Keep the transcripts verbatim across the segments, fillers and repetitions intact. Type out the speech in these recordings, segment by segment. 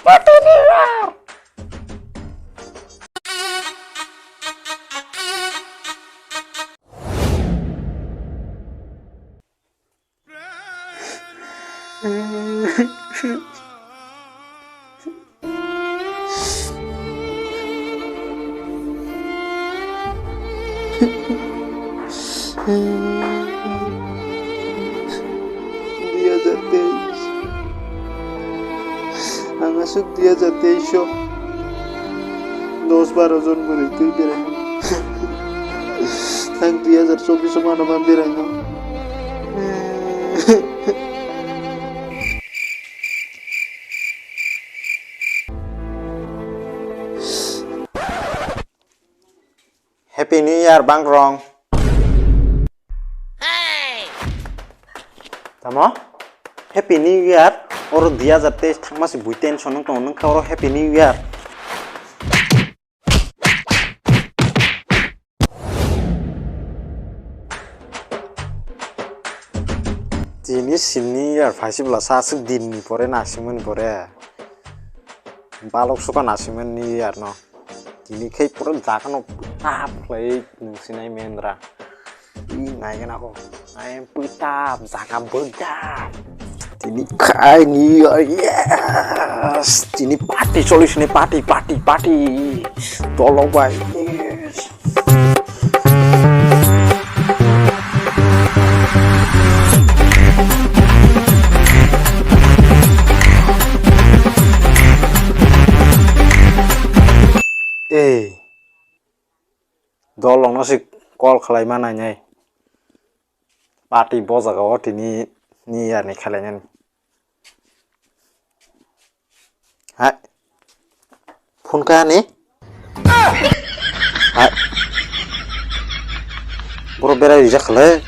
Happy New Year! Dui hajar teis. Ang aswk dui hajar teis o dos baro jon bwrwi twi berai. Ang dui hajar chobbish o mano ma berai no. Happy New Year, Bangrong. Tamo? Happy New Year. Oro dui hajar teis thangma se bui tension wng tongo, nung khe oro Happy New Year. Tini sini yar phaisi bwla sa aswk din ni pore nasimani pore. Balok suka nasimani ni yar no. Tini khe pura jaga no pwtap khlai nung sinai mendra. I nai gana ko. Ai pwtap jaga bwdap. Tini khai ni yar, yes. Tini party solis ni party, party, party. Tolok bai. Yes. Ei, dol rokno se call khlai ma nainai. Party bo jaga o tini ni yani khlai nani. Hai. Phone kaya ni? Hai. Boro berai rijak khle.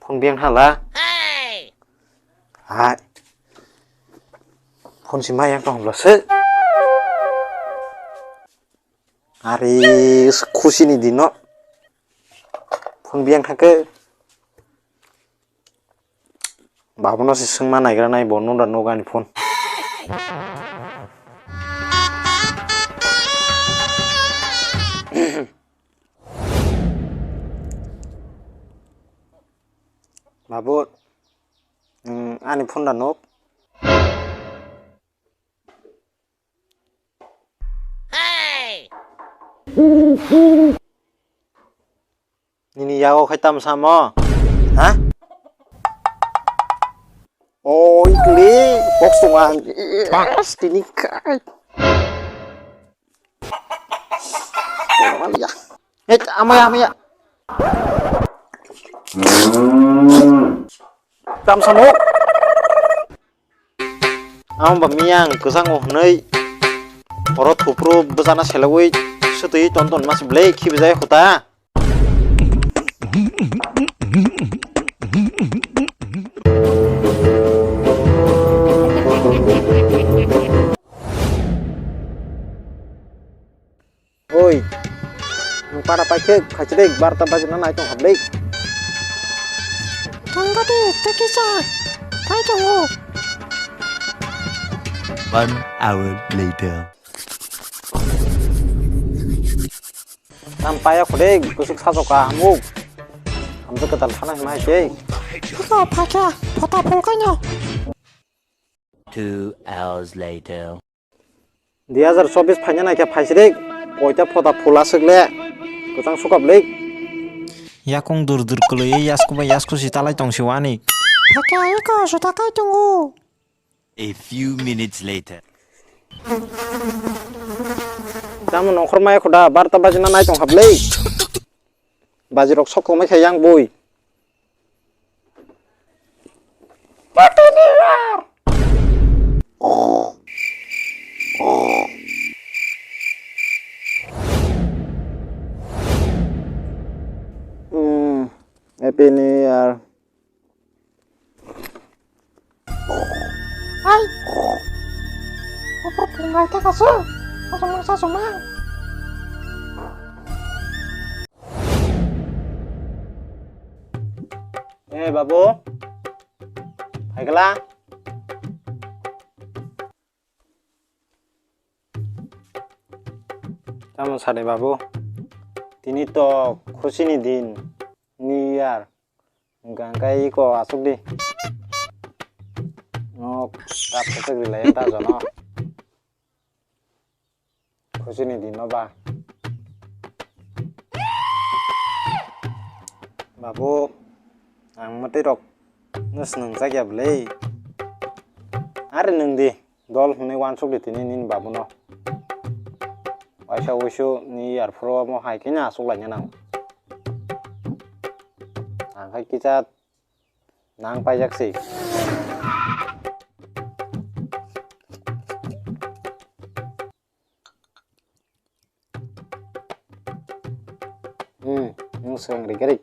Phone biyang hala. Hai. Phone si mayang tong bla se. Ari khusi ni dino. Phone biyang thangkhe. Babono se swngma naigra nai bo nunda nogo ani phone. Babu, nwng ani phone da nuk? Nini yago khai tamo samo? Ha? Oi kle, box tongo ang. Yes, tini khai. Amaya. Hei, amaya, amaya. Tamo samo? Ang ba miyang kwchang o hwnwi oro thupru bwchana selogwi swtwi ton ton masi blai khibi jai khuta. Oi, nwng para paikhe khachi dei, barta bajina nai tong hap dei. Thangba de, tei kisa, pai tongo. One hour later. Tam paya kho dei, kusuk sajoka hamuk. Hamjak kwtal thana hima hai khe. Iko phaikha, phota phul kaino. Two hours later. Dui hazar chobbish phaina naikhe phaisirek, koita phota phul aswk le, kwchang sukap le. Yakung dur dur kwlwi yasku bai yasku si talai tong si wani. Hakhe aiko juta kai tongo. A few minutes later. Tamo nongkhor maya khuda barta bajina nai tong hap le. Bajirok sok tongmai khe yang bui. Hmm, Happy New Year. Hai. Opor pungai ta kasu. Sasumang sasumang. Eh, babu. Phaikla. Tamo sadi babu, tini to khusi ni din, New Year. Hwnkha hwnkhe iko aswk di. No ta phesek rilai ta jono. Khusi ni din no ba. Babu, ang mwtwi rok no swnam jak ya bwle. Are nwng di, dol hwnwi uansuk di tini nini babu no. Waisa wuisu ni yarphuru omo hai khe no aswk laina nang. Ang khai kisa nang paijak se. Hmm, nwng swkang rik rik.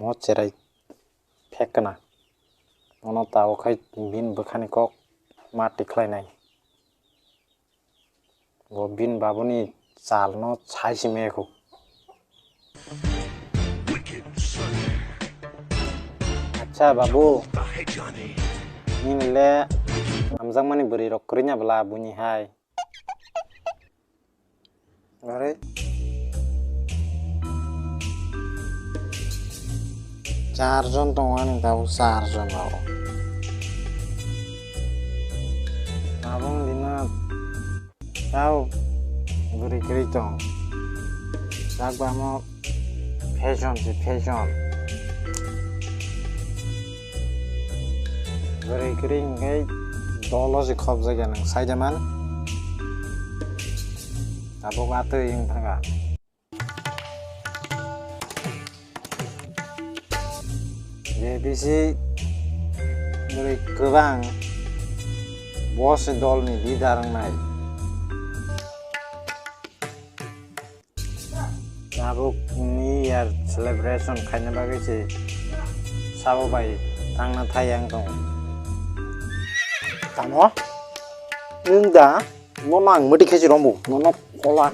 Mo cherai phek kana. Ono tao khai bini bwkhani kok ma tikhlainai. Bo bini babuni chalno sai simi ekho. Acha babu, nini le hamjakmani bwrwi rok kwrwina bwla buini hai. Are. Char jon tongo ani tabuk char jon abo. Tabuk dina tao bwrwi kwrwi tong. Sak bamo fashion se fashion. Bwrwi kwrwi hwnkhe dolo se khopjak ya nwng saida man. Tabuk atwi wng thangkha. J B C bwrwi kwbang bo se dolni leader wngnai. Tabuk New Year celebration khaina bagwi se sabo bai thangna thai ang tongo. Tamo? Nwng da? Nono ang mwtwi khe se rombo. Nono phola.